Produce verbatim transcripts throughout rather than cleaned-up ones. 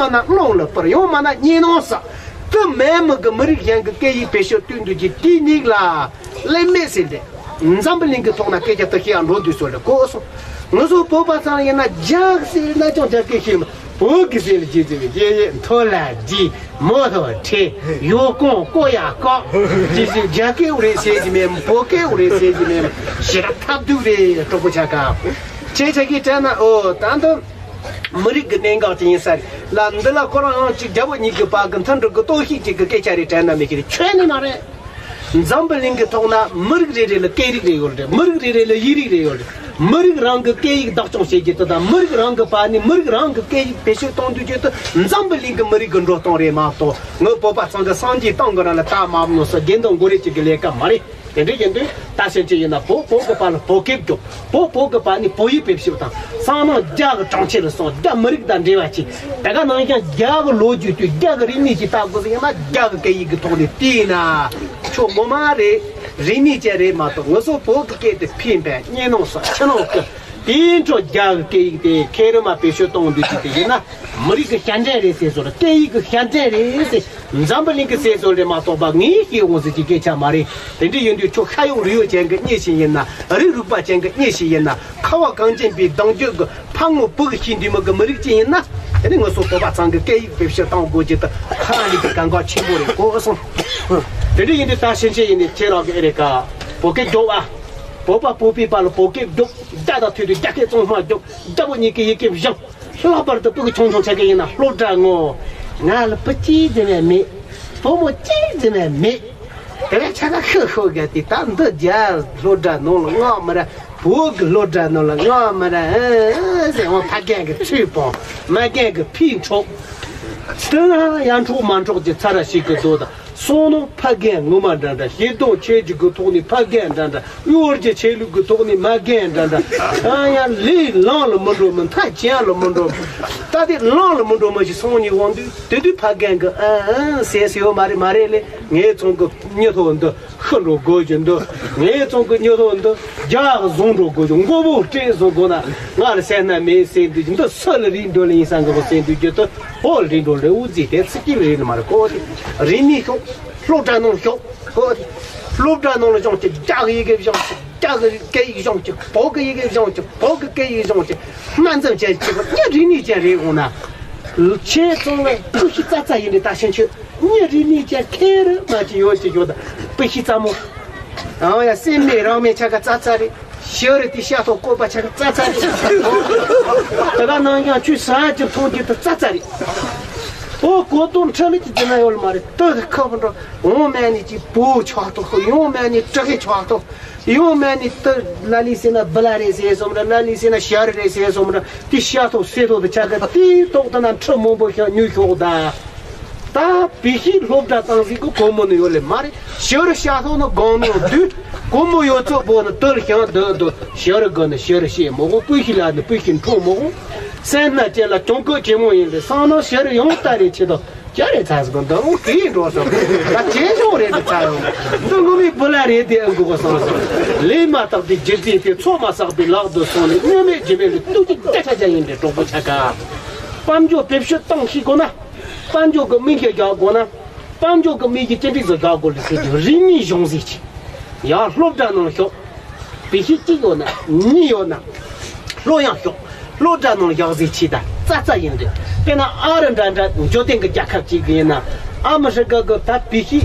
ན་རླུང་ལ་སྤར། ཡང་མིན་ན་གཉིས་སྣང་ཟ། དེ་མེད་མི་གི་མི་རིགས་གཞན་གི་སྐད་ཡིག་བེད་སྤྱོད་བཏོན་འདུག་གི་དེའི་ཉིག་ལ་ལེ་མེད་ཟེར་ཏེ། འཛམ་བུ་གླིང་གི་ཐོག་ན་སྐད་ཆ་དེ་བཤད་ཡ་འགྲོ་འདུག་ཟེར་ལེ་གོ་སོང་། ང་ཚོ་བོད་པ་ཚང་ཡིན་ན་རྒྱ་གི་ཟེར་ན་ཅང་རྒྱ་སྐད་ཤེས་མ། བོད་གི་ཟེར་ལ་རྗེས་ཟེར་བའི་རྗེས་ཡེ་མཐོ་ལ་རྗེས་མོ་ཐོ་ཁྲེ་ཡོ་ཀོང་ཀོ་ཡ་ཀོ་རྗེས་ཟེར་རྒྱ་སྐད་འུ་རེད་ཟེར་གྱི་མེད། བོད་སྐད་འུ་རེད་ཟེར་གྱི་མེད། ཞེ་དྲག་ཐབས་སྡུག་རེད། གྲོགས་པོ་ཆ་ག་ཁྱེད་ཆ་གིས་དྲན་ན་ཨོ་ད་འདི་མི་རིགས་ཀྱི་གནད་འགག་ཅིག་ཡིན་ས་རེད་ལ། འདི་ལ་ཁོ་རང་ཡང་ཅིག་རྒྱ་བོད་གཉིས་ཀྱི་བར་གྱི་མཐུན་སྒྲིལ་གྱི་གཏོར་བཤིག་ཅིག་གི་སྐད་ཆ་རེད་དྲན་ན་མི་ཤེས་རེད། ཁྱོན་ནས་མ་རེད། འཛམ་བུ་གླིང་གི་ཐོག་ན་མི་རིགས་རེ་རེ་ལ་སྐད་རིགས་རེ་ཡོད་རེད། མི་རིགས་རེ་རེ་ལ་ཡིག་རིགས་རེ་ཡོད་རེད། མི་རིགས་རང་གི་སྐད་ཡིག་བདག་སྐྱོང་བྱེད་རྒྱུ་དེ་དང་མི་རིགས་རང་གི་བར་ནས་མི་རིགས་རང་གི་སྐད་ཡིག་བེད་སྤྱོད་གཏོང་འདོད་རྒྱུ་དེ་འཛམ་བུ་གླིང་གི་མི་རིགས་ཀྱི་འགྲོ་སྟངས་རེད་མ་གཏོགས། ངའི་བོད་པ་ཚང་གི་སངས་རྒྱས་བཏང་གི་རང་ལ་ད་མ་མནོ་ས་དགེ་འདུན་མགོ་རེད་ཅིག་གི་ལས་ཀ་མ་རེད། དེ་འདྲ་ཡིན་དུས་ད་ཕྱིན་ཆད་ཡིན་ན་བོད་བོད་ཀྱི་བར་ལ་བོད་སྐད་སྐྱོབ། བོད་བོད་ཀྱི་བར་ནས་བོད་ཡིག་བེད་སྤྱོད་དང་སང་ནང་རྒྱ་གི་གྲོང་ཁྱེར་ལ་སོང་རྒྱ་མི་རིགས་དང་འབྲེལ་བ་བྱེད། དེ་ག་ནང་བཞིན་རྒྱ་གི་ལོ་རྒྱུས་དུས་རྒྱ་གི་རིག་གནས་ཀྱི་ལྟ་དགོས་ཟེར་ཡིན་ན་རྒྱ་གི་སྐད་ཡིག་གི་ཐོག་ནས་བལྟས་ན་ཆོག་ངོ་མ་རེད། རིག་གནས་ཅན་རེད་མ་གཏོགས་ང་ཚོ་བོད་ཀྱི་སྐད་དེ་ཕན་པའི་གཉེན་ནོ་སོགས་ཕྱི་ནང་གི་དེའི་འཕྲོ་རྒྱ་གི་སྐད་ཡིག་དེ་ཁེ་རི་མ་བེད་སྤྱོད་གཏོང་འདུག་ཅིག་དེ་ཡིན་ན་མི་རིགས་ཀྱི་ཞབས་འདྲེན་རེད་ཟེར་སོང་། སྐད་ཡིག་གི་ཞབས་འདྲེན་རེད་ཟེར། འཛམ་བུ་གླིང་གི་ཟས་བཟོ་ལས་མ་གཏོགས་པ་ངས་ཤེས་འོང་ཟེར་གྱི་སྐད་ཆ་མ་རེད། དེ་འདྲ་ཡིན་དུས་ཁྱོད་ཤ་ཡོག་རུས་ཡོག་ཅན་གྱི་མྱི་ཞིག་ཡིན་ན་རིགས་རུས་པ་ཅན་གྱི་མྱི་ཞིག་ཡིན་ན་ཁ་བ་གངས་ཅན་པའི་གདུང་རྒྱུད་ཀྱི་ཕ་ངོ་བུ་གི་ཤེས་འདུས་མི་གི་མི་རིགས་ཅིག་ཡིན་ན་དེ་ནི་ང་ཚོ་བོད་པ་ཚང་གི་སྐད་ཡིག་བེད་སྤྱོད་གཏོང་དགོས་ཀྱི་དེ་ཁ་ལི་གི་གང་ག་ཆེན་པོ་རེད་གོ་སོང་། དེ་འདྲ་ཡིན་དུས་ད་ཕྱིན་ཆད་ཡིན་ནི་ཁྱེད་རང་གི་ཨེ་རེད་ཀ་བོད་སྐད་རྒྱོབ་ཨ། བོད་པ་བོད་པའི་བར་ལ་བོད་སྐད་རྒྱོབ། རྒྱ་དང་ཐུག་དུས་རྒྱ་སྐད་གཙང་མ་རྒྱོབ། རྒྱ་བོད་གཉིས་ཀྱི་ཡི་གེ་སྦྱང་། ལྷག་པར་དུ་ཕྲུ་གུ་ཆུང་ཆུང་ཆ་ག་ཡིན་ན་སློབ་གྲྭ་ངོ་། ང་ལ་བུ་གཅིག་ཙམ་ཡང་མེད། བུ་མོ་གཅིག་ཙམ་ཡང་མེད། དེ་བས་ཆ་ག་ཤོད་ཤོད་ག་དེ་ད་འདི་རྒྱ་སློབ་གྲྭ་ནང་ལ་མངགས་མི་ར། བོད་ཀྱི་སློབ་གྲྭ་ནང་ལ་མངགས་མི་ར། ཨེ་ཟེར་འོང་ཕ་རྒན་གྱི་ཚུལ་སྤོང་། མ་རྒན་གྱི་ཕི་འཕྲོག་དེ་ཡང་འཕྲོག་མ་འཕྲོག་ཅིག་ཚ་ར་ཞིག་གི་དོ་དང་། སོང་ནོ་ཕ་རྒན་ངོ་མ་འདྲ་འདྲ། ཞེ་སྡང་ཆེ་རྒྱུ་གི་ཐོག་ནས་ཕ་རྒན་འདྲ་འདྲ། གཡོ་སྒྱུ་ཆེ་ལུགས་ཀྱི་ཐོག་ནས་མ་རྒན་འདྲ་འདྲ། ཨ་ཡ་ལས་ལང་ལ་མི་འགྲོ་མི་མཐའ་ཅན་ལ་མི་འགྲོ། ད་དེ་ལང་ལ་མི་འགྲོ་མི་ཞིག་སོང་ནས་འོང་དུས་དེ་དུས་ཕ་རྒན་གྱི་ཨ་ཨ་ཟེར་ཟེར་ཡོད་མ་རེད་མ་རེད་ལས་ངའི་ཚང་གི་མྱི་ཐོག་འདི་ཤི་འགྲོ་དགོས་ཀྱི་འདུག་ངའི་ཚང་གི་མྱི་ཐོག་འདི་རྒྱ་བཟུང་འགྲོ་དགོས་ཀྱི་མགོ་བོ་སྤྲད་བཟུང་དགོས་ན་ང་ལ་སེམས་ན་མེད་ཟེར་འདུག་ཀྱི་འདི་སུ་ལ་རིགས་འདོད་ལ་ཡིན་ས་འགའ་བོ་ཟེར་འདུག་ཀྱི་འདི་ཧོ་ལ་རིགས་འདོད་ལ་འུ་ཚིག་དེ་ཚིག་གི་རིགས་ལ་མ་རེད་གོ་དེ་རིག་གནས་ཤོག་སློབ་གྲྭ་ནང་ཤོག་ཧོ་དེ་སློབ་གྲྭ་ནང་ལ་སྦྱོང་ཅིག་རྒྱ་གི་ཡི་གེ་སྦྱོང་ཅིག་རྒྱ་གི་སྐད་ཡིག་སྦྱོང་ཅིག་བོད་གི་ཡི་གེ་སྦྱོང་ཅིག་བོད་གི་སྐད་ཡིག་སྦྱོང་ཅིག་སྨན་རྩིས་བྱས་ཅིག་ངས་རིག་གནས་ཅན་རེད་འོང་ན། ཁྱེད་ཚང་ལ་སྤུ་ཤི་ཙག་ཙག་ཡིན་ནི་ད་ཕྱིན་ཆད་ངས་རིག་གནས་ཅན་ཁེ་རི་མ་ཅིག་ཡོད་ཅིག་ཡོད་ད་སྤུ་ཤི་ཙག་མོ། ཨང་ཡ་སེམས་མེད་རང་མེད་ཆ་ག་ཙག་ཙག་རེད། ཤི་རི་དེ་ཤ་ཐོག་བཀོད་པ་ཆ་ག་ཙག་ཙག་རེད། ད་ག་ནང་ཡང་ཆུ་ས་ཅིག་མཐོང་རྒྱུ་དེ་ཙག་ཙག་རེད། ཨོ་གོ་དོན་ཁྲི་ལི་ཅིག་ཅི་ན་ཡོད་ལ་མ་རེད་དོ་དེ་ཁ་བ་འགྲོ་འོང་མེད་ནི་ཅིག་བུ་ཆགས་ཐོག་ཡོང་མེད་ནི་དྲག་གི་ཆགས་ཐོག་ཡོང་མེད་ནི་ཏི་ལ་ལི་ཟེར་ན་བི་ལ་རེད་ཟེར་སོང་ར་ལ་ལི་ཟེར་ན་ཤ་རི་རེད་ཟེར་སོང་ར་དེ་ཤ་ཐོག་སེ་ཐོག་ཏུ་ཆ་ག་དེའི་ཐོག་ཏུ་ན་ཁྲི་མང་པོ་ཤ་ཉུལ་ཤོག་ད། ད་བི་ཤི་སློབ་གྲྭ་བཏང་ཟིག་གི་གོ་མོ་ནི་ཡོད་ལེ་མ་རེད། ཤ་རི་ཤ་ཐོག་ནི་གང་ནི་ཡོད་དུས་གོ་མོ་ཡོད་ཚོད་པོ་ནི་ཏི་ལ་ཤ་འདི་འདི་ཤ་རི་གི་ནི་ཤ་རི་ཤེས་མོ་གོ་སྤུ་ཤི་ལ་ནི་སྤུ་ཤི་འཕྲོ་མོ་གོ་སེམས་ན་ཅེ་ལ་གྱོང་གོ་ཇེ་མོ་ཡིན་ལེ་སང་ནང་ཤ་རི་ཡང་ལྟ་རེ་ཆེ་དོ། ཅི་རེད་ཚ་ཟིག་འདི་འུ་གི་འགྲོ་སོང་། ད་ཇེ་ཆུང་རེད་འདི་ཚ་ཡོང་། འདི་ངོ་མའི་བུ་ལ་རེད་དེ་ཨ་འགུག་གོ་སོང་ཟིག་ལས་མ་བཏགས་པའི་རྒྱུ་རྫས་དེ་ཚོགས་མ་བསགས་པའི་ལག་ཏུ་སོང་ནས་མྱོས་མེད་རྒྱུ་མེད་ལ་སྡུག་ཅིག་བདེ་ཆ་ཅན་ཡིན་ཏེ་གྲོགས་པོ་ཆ་ག་དཔལ་འབྱོར་བེད་སྤྱོད་བཏང་ཤེས་དགོས་ན། དཔལ་འབྱོར་གི་མིག་གིས་རྒྱག་དགོས་ན། དཔལ་འབྱོར་གི་མིག་གིས་ཅི་འདྲ་ཟིག་རྒྱག་དགོས་ལ་ཟེར་གྱི་རིག་གནས་གཞུང་ཟིག་ཅིག་ཡང་སློབ་གྲྭ་ནང་ཤོག་བི་ཤི་གཅིག་ཡོད་ན་གཉིས་ཡོད་ན། སློབ་ཡང་ཤོག་སློབ་གྲྭ་ནང་ཡག་ཟིག་ཆེ་ད་ཙག་ཙག་ཡིན་རེད། དཔེར་ན་ཨ་རི་འདྲ་འདྲ་འབྱོར་ལྡན་གྱི་རྒྱལ་ཁབ་ཅིག་ཡིན་ན། ཨ་མི་རི་ཀ་གི་ད་བི་ཤི་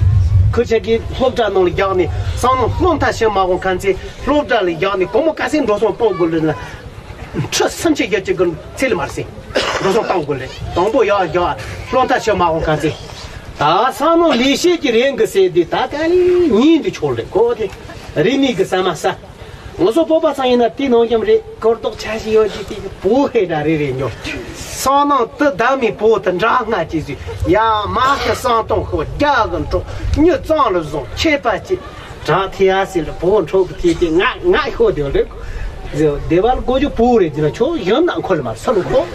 ཁུ་ཆ་གི་སློབ་གྲྭ་ནང་ལ་ཡག་ནས་སང་ནང་སློབ་མཐར་ཕྱིན་མ་འོང་མཁན་ཚེ་སློབ་གྲྭ་ལ་ཡག་ནས་སྒོར་མོ་ག་ཚད་འགྲོ་སོང་གཏོང་དགོས་ལ་ན། ཁྲི་སུམ་ཅུ་བརྒྱད་ཅུ་གི་ཚད་ལ་མར་སེ་འགྲོ་སོང་གཏོང་དགོས་ལ་དང་པོ་ཡག་ཡག་སློབ་མཐར་ཕྱིན་མ་འོང་མཁན་ཚེ། ད་སང་ནང་ལས་བྱེད་ཀྱི་རིང་གི་ཟེར་དུས་ད་ག་ལེ་ཉིན་དུ་ཆོག་རེད་གོ་དེ་རིག་གནས་ཀྱི་ཟ་མ་ཟ། ང་ཚོ་བོད་པ་ཚང་ཡིན་ན་དེ་ནང་རྐྱང་རེད། གོ་རྟོགས་ཆ་ཞིག་ཡོད་ཀྱི་དེ་བོད་ཧེ་ད་རེ་རེ་ཉོ། སང་ནང་དུ་བདག་མེད་བོད་དུ་འདྲ་ང་ཅི་ཟིག་ཡ་མ་ཁ་སང་གཏོང་ཤོག་རྒྱ་གི་འཕྲོག་མྱི་གཙང་ལ་བཟུང་ཆད་པ་ཅི་དྲག་ཐི་ཡ་ཟེར་ལ་བོད་འཕྲོག་གི་ཐི་དེ་ང་ང་ཤོག་དེ་རེད། ཟེར་སྡེ་བ་ལ་གོ་རྒྱུ་བོད་རེད་ཟེར་ན་ཆོག་གཞན་ན་འཁོར་ལ་མ་ས་ལུ་ཁོ།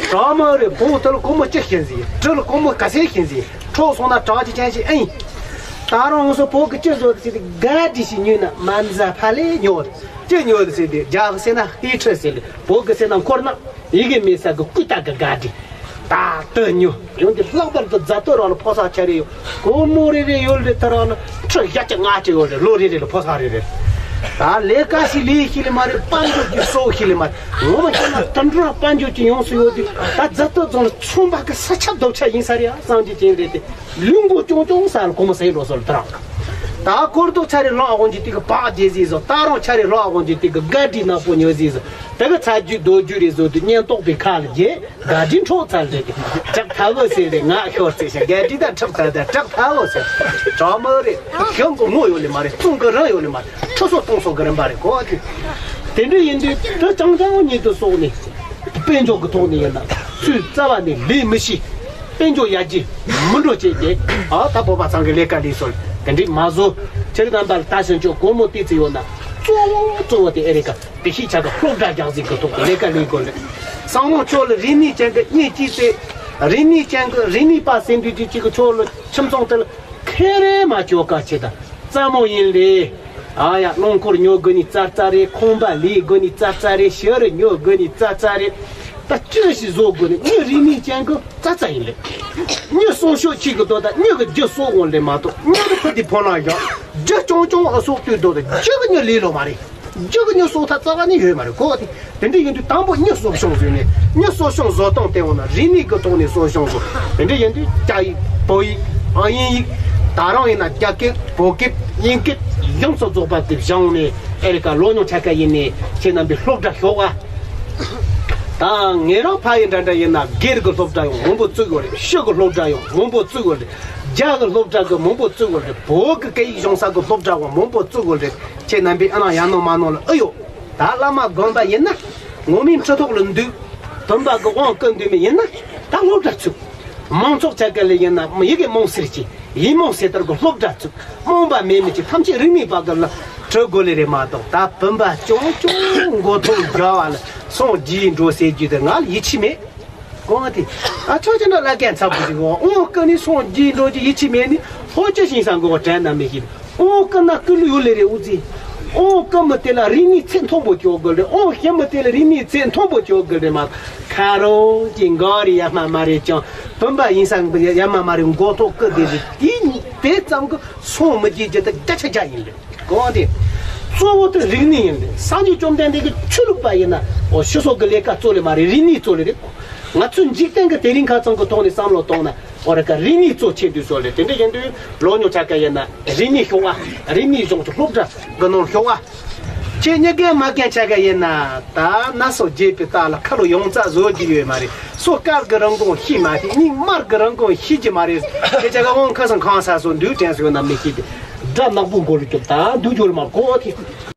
གྲོགས་མོ་རེད་བོད་དུ་ལ་གོ་མོ་ཅི་ཤེས་ཟིག་གྲི་ལ་གོ་མོ་ག་ཚད་ཤེས་ཟིག་འཕྲོག་སོང་ན་དྲག་ཅིག་ཅན་ཞིག་ཨེ་ཡིན། ད་རུང་ང་ཚོ་བོད་ཀྱི་སྤྱི་ཚོགས་ཟེར་ཏེ་དགའ་བྲིས་ཤིག་ཉོས་ན་མ་འཛའ་ཕ་ལས་ཉོ། ཅི་ཉོ་ཟེར་ཏེ་རྒྱ་གི་ཟེར་ན་ཧི་ཁྲི་ཟེར་ལེ་བོད་ཀྱི་ཟེར་ན་འཁོར་ན་ཡི་གེ་མེད་ས་གི་ཀུ་ཏ་གི་དགའ་བྲིས། ད་ལྟ་ཉོ་ཡོང་དེ་ལྷག་པར་དུ་རྫ་སྟོད་རང་ལ་ཕོ་གསར་ཆ་རེ་ཡོད། སྒོར་མོ་རེ་རེ་ཡོད་རེད། ད་རང་ལ་ཁྲི་བརྒྱད་ཅུ་ལྔ་བཅུ་ཡོད་རེད། ལོ་རེ་རེ་ལ་ཕོ་གསར་རེ་རེ། ད་ལས་ཀ་ཞིག་ལས་ཤེས་ལེ་མ་རེད། དཔལ་འབྱོར་གྱི་གསོག་ཤེས་ལེ་མ་རེད། ངོ་མ་བཤད་ན་དུད་འགྲོ་དཔལ་འབྱོར་གྱི་ཡོངས་སུ་ཡོད་དུས་ད་རྫ་སྟོད་རྫོང་ལ་ཚོང་པ་གི་ས་ཆ་རྡོབ་ཆ་ཡིན་ས་རེད། ཨ་སངས་རྒྱས་ཅན་རེད་དེ། ལུས་མགོ་ཅོང་ཅོང་ས་ལ་སྒོར་མོ་ཟ་ཡི་འགྲོ་སོང་ལ་ད་རང་ད་སྐོར་རྡོ་ཆ་རེ་ལོག་འོང་གི་དེ་གི་བག་རྒྱས་ཟིག་བཟོ། ད་རང་ཆ་རེ་ལོག་འོང་གི་དེ་གི་སྒ་དྲི་ནག་པོ་ཉོ་ཟིག་བཟོ། དེ་གི་ཚ་རྒྱུ་རྡོ་རྒྱུ་རེ་བཟོ་དུས་ཉེན་རྟོག་པའི་ཁ་ལ་རྒྱས། སྒ་དྲི་འཕྲོག་ཚར་རེད། དེ་ཁྲག་ཐལ་བོ་ཟེར་རེད། ང་ཤོར་ཚེ་ཤ་སྒ་དྲི་དང་ཁྲག་ཐལ་དང་ཁྲག་ཐལ་བོ་ཟེར། གྲོགས་མོ་རེད། གཞུང་གི་ངོ་ཡོད་ལེ་མ་རེད། བཙོང་གི་རང་ཡོད་ལེ་མ་རེད། ཁྲི་སོ་སྟོང་སོ་གི་རིན་པ་རེད་གོ་དེ། དེ་འདྲ་ཡིན་དུས་དེ་རྐྱང་རྐྱང་ཉིད་དུ་སོགས་ནས་དཔལ་འབྱོར་གི་ཐོག་ནས་ཡིན་ན་ཚུར་རྩ་བ་ནས་ལས་མི་ཤེས། དཔལ་འབྱོར་ཡར་རྒྱས་མི་འགྲོ་བྱས་ཏེ། ཨ་ད་བོད་པ་ཚང་གི་ལས་ཀ་ལས་སོང་དེ་འདྲས་མ་བཟོ། ཁྱེད་རྣམ་པ་ལ་ལྟ་ཞིང་ཆོག་སྒོར་མོ་ཏི་ཙི་ཡོད་ན་གཙོ་བོ་གཙོ་བོ་དེ་ཨེ་རེད་ཀ་དེ་ཤེས་བྱ་གི་སློབ་གྲྭ་རྒྱག་ཟིག་གི་ཐོག་ཏུ་ལས་ཀ་ལས་དགོས་རེད། བསམ་བློ་ཁྱོད་ལ་རིག་གནས་ཅན་གི་གཉིས་ཀྱིས་ཏེ། རིག་གནས་ཅན་གི་རིག་གནས་པ་ཟེར་འདུས་ཀྱི་གཅིག་གི་ཁྱོད་ལ་ཁྱིམ་ཚང་དེ་ལ་ཁེ་རེ་མ་བཅོལ་ག་ཆེ་ད་རྩ་མོ་ཡིན་ལེ། ཨ་ཡ་རླངས་འཁོར་ཉོ་དགོས་ནི་རྩ་རྩ་རེད། ཁང་པ་ལས་དགོས་ནི་རྩ་རྩ་རེད། ཞི་རུ་ཉོ་དགོས་ནི་རྩ་རྩ་རེད། ད་ཅི་ཞིག་བཟོ་དགོས་ནི་མྱི་རིག་གནས་ཅན་གི་རྩ་རྩ་ཡིན་ལེ། མྱི་གསོ་སྐྱོང་བྱེད་གི་དོ་ད་མྱི་གི་རྒྱུ་གསོ་འོང་ལེ་མ་གཏོགས་མྱི་གི་ཕུ་དེ་ཕོ་ལང་ཡོད་རྒྱུ་ཅུང་ཅུང་ཨ་སོགས་དུས་དོ་ད་རྒྱུ་གི་མྱི་ལས་ལོ་མ་རེད། རྒྱུ་གི་མྱི་གསོ་ཐབས་རྩ་བ་ནས་ཡོད་མ་རེད་གོ་དེ། དེ་འདྲ་ཡིན་དུས་དང་པོ་མྱི་གསོ་སྐྱོང་བཟོས་ནས་མྱི་གསོ་སྐྱོང་བཟོ་སྟངས་དེ་འོང་ན་རིག་གནས་ཀྱི་ཐོག་ནས་གསོ་སྐྱོང་བཟོ། དེ་འདྲ་ཡིན་དུས་རྒྱ་ཡིག་བོད་ཡིག་ཨང་དབྱིན་ཡིག་ད་རང་ཡིན་ན་རྒྱ་སྐད་བོད་སྐད་དབྱིན་སྐད་ཡོངས་སུ་རྫོགས་པ་དེ་སྦྱངས་ནས་ཨེ་རི་ཀ་ལོ་ཉུང་ཆ་ག་ཡིན་ནས་ཁྱེད་རྣམ་པའི་སློབ་གྲྭ་ཤོག་ཨ། ད་ངེད་རང་ཕ་ཡི་འདྲ་འདྲ་ཡིན་ན་སྒེར་གྱི་སློབ་གྲྭ་ཡང་མང་པོ་བཙུགས་ཡོད་རེད། ཤོག་གི་སློབ་གྲྭ་ཡང་མང་པོ་བཙུགས་ཡོད་རེད། རྒྱ་གི་སློབ་གྲྭ་གི་མང་པོ་བཙུགས་ཡོད་རེད། བོད་གི་སྐད་ཡིག་སྦྱོང་ས་གི་སློབ་གྲྭ་ཡང་མང་པོ་བཙུགས་ཡོད་རེད། ཁྱེད་རྣམ་པས་ཨ་ནང་ཡར་ནང་མར་ནང་ལ་ཨེ་ཡོད། ད་བླ་མ་དགོན་པ་ཡིན་ན་ངོ་མའི་ཁྲི་ཐོག་ལ་འདུག་བུམ་པ་གི་དབང་བསྐུར་འདུག་མི་ཡིན་ན་ད་སློབ་གྲྭ་ཚུགས། མང་ཚོགས་ཆ་ག་ལ་ཡིན་ན་ཡི་གེ་མང་སེར་གྱི་ཡིག་མང་སེར་ལྟར་གི་སློབ་གྲྭ་ཚུགས། རྨོངས་པ་མེད་མི་གྱི་ཐམས་ཅད་རིག་གནས་པ་གི་ལ་གྲི་དགོས་ལེ་རེད་མ་གཏོགས་ད་བུམ་པ་ཅུང་ཅུང་མགོ་ཐོག་རྒྱ་བ་ལ་སོང་རྒྱུ་འགྲོ་ཟེར་རྒྱུ་དེ་ང་ལ་ཡིད་ཆེས་མེད། གོང་དེ། ཨ་ཆོག་ཅི་འདྲ་ལ་ཀན་ཚ་བུ་ཞིག་འོང་ཀ་ནི་སོང་རྒྱུ་འགྲོ་རྒྱུ་ཡིད་ཆེས་མེད་ནི་ཧོ་ཅི་ཞིང་ས་མགོ་དྲན་ན་མི་ཤེས། ཨོ་ཀ་ན་ཀི་ལུ་ཡོད་ལེ་རེ་ཨུ་ཙི། ཨོ་ཀ་མི་དེ་ལ་རིག་གནས་ཚད་མཐོན་པོ་ཅོག་གི་རེད། ཨོ་ཤི་མི་དེ་ལ་རིག་གནས་ཚད་མཐོན་པོ་ཅོག་གི་རེད་མ། ཁ་རོ་ཅི་འགོ་རི་ཡ་མ་མ་རེད་ཀྱང་བུམ་པ་ཡིན་ས་ཡ་མ་མ་རེད། མགོ་ཐོག་ཀི་དེ་རེད། དེ་དེ་ཙམ་གི་སོང་མི་རྒྱུ་རྒྱུ་དེ་བརྒྱ་ཆ་བརྒྱ་ཡིན་རེད། གོང་དེ། གཙོ་བོ་དེ་རིག་གནས་ཡིན་རེད། སངས་རྒྱས་བཅོམ་ལྡན་འདས་ཀྱི་ཆོས་ལུགས་པ་ཡིན་ན་ཨོ་ཤི་སོགས་ཀྱི་ལས་ཀ་གཙོ་ལེ་མ་རེད། རིག་གནས་གཙོ་ལེ་རེད། ང་ཚོའི་འཇིག་རྟེན་གྱི་དེ་རིང་ཁ་ཚང་གི་ཐོག་ནས་བསམ་བློ་གཏོང་ན་ཨོ་ར་ཀ་རིག་གནས་གཙོ་ཆེ་དུས་སོགས་ལེ། དེ་འདྲ་ཡིན་དུས་ལོ་ཉོ་ཆ་ཀ་ཡིན་ན་རིག་གནས་ཤོག་ཨ། རིག་གནས་གཞུང་གི་སློབ་གྲྭ་གི་ནང་ཤོག་ཨ། ཁྱེད་གཉིས་ཀས་མ་མཁན་ཆ་ཀ་ཡིན་ན་ད་ན་སོ་རྒྱས་པའི་རྟགས་ལ་ཁ་ལོ་ཡོངས་རྩ་བཟོ་རྒྱུ་ཡོད་མ་རེད། སོ་སྐལ་གི་རང་དགོང་ཤི་མ་ཐེ་སྙིང་དམར་གི་རང་དགོང་ཤི་རྒྱུ་མ་རེད། ཁྱེད་ཆ་ཀ་དབང་ཁ་སང་གང་ས་སོ་འདུག་དྲན་སོ་ཡོད་ན་མི་ཤི་དེ་དགྲ་ནག་པོ་མགོ་ལ་སྐྱོབ་ད་འདུག་འབྱོར་མ་གོ་ཐེ།